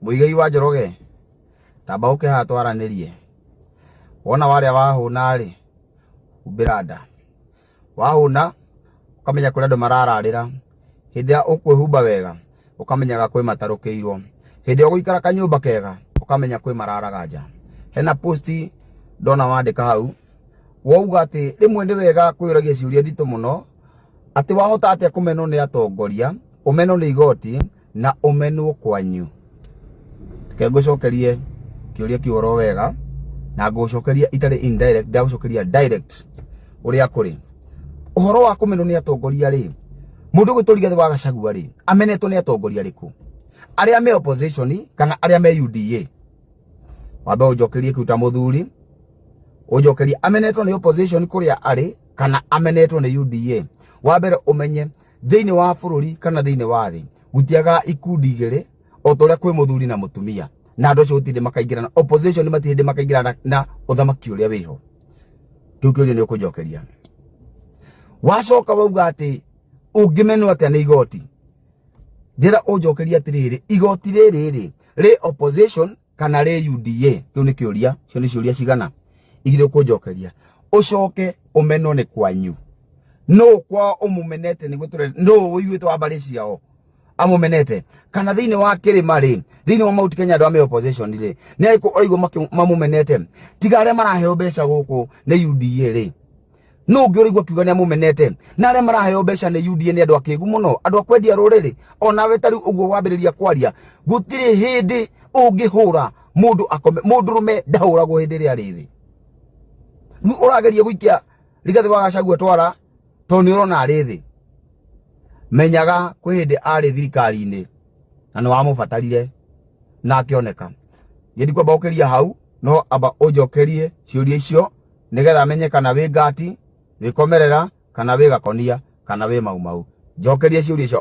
Muigai wa Njoroge, tamba ũke haha twaranĩrie. Wona warĩa wahũna-rĩ, humbĩra nda. Wahũna, ũkamenya kũrĩ andũ marararĩra. Hĩndĩ ĩrĩa ũkwĩhumba wega, ũkamenyaga kwĩ matarũkĩirwo. Hĩndĩ ĩrĩa ũgũikara kanyũmba kega, ũkamenya kwĩ mararaga nja. Hena post ndona wandĩka hau, wauga atĩ rĩmwe nĩ wega kwĩyũragia ciũria nditũ mũno, atĩ wahota atĩa kũmenwo nĩ atongoria, ũmenwo nĩ igoti, na ũmenwo kwanyu. Reke ngũcokerie kĩũria kĩu oro wega, na ngũgũcokeria itarĩ indirect, ndagũcokeria direct ũrĩa kũrĩ. Ũhoro wa kũmenwo nĩ atongoria rĩ, mũndũ ũgwĩtwo Rigathĩ wa Gachagua rĩ, amenetwo nĩ atongoria arĩkũ? Arĩa me opposition kana arĩa me UDA? Wambe ũnjokerie kĩu ta mũthuri, ũnjokerie amenetwo nĩ opposition kũrĩa arĩ kana amenetwo nĩ UDA. Wa mbere ũmenye thĩinĩ wa bũrũri kana thĩinĩ wa thĩ gũtiagaga ikundi igĩrĩ o ta ũrĩa kwĩ mũthuri na mũtumia na andũ acio gũtirĩ makaingĩrana opposition matirĩ hĩndĩ makaingĩrana na ũthamaki ũrĩa wĩho. Kĩu kĩũria nĩ ũkũnjokeria. Wacoka wauga atĩ ũngĩmenwo atĩa nĩ igoti, ndĩra ũnjokerie atĩrĩrĩ, igoti rĩrĩ rĩ rĩ opposition kana rĩ UDA? Kĩu nĩ kĩũria, cio nĩ ciũria cigana igĩrĩ ũkũnjokeria. Ũcoke ũmenwo nĩ kwanyu, nũ kwao ũmũmenete nĩguo tũre nũ ũiguĩte wa mbarĩ ciao amũmenete? Kana thĩinĩ wa kĩrĩma rĩ, thĩinĩ wa Mount Kenya, andũ a me opposition rĩ, nĩ arĩkũ ũraigua mamũmenete tiga arĩa maraheo mbeca gũkũ nĩ UDA rĩ? No ũngĩ ũraigua akiuga nĩ amũmenete? Na arĩa maraheo mbeca nĩ UDA nĩ andũ akĩgu mũno, andũ a kwendia rũrĩrĩ. Onawe ta rĩu ũguo wambĩrĩria kwaria, gũtirĩ hĩndĩ ũngĩhũra mũndũ akome. Mũndũrũme ndahũragwo hĩndĩ ĩrĩa arĩ thĩ. Rĩu ũrageria gũikia Rigathĩ wa Gachagua twara tondũ nĩ ũrona arĩ thĩ. Menyaga kwĩ hĩndĩ arĩ thirikari-inĩ na nĩ wamũbatarire na akĩoneka. Niĩ ndikwamba gũkĩria hau, no amba ũnjokerie ciũria icio nĩgetha menye kana wĩ ngati, wĩ komerera, kana wĩ gakonia, kana wĩ mau mau. Njokeria ciũria icio.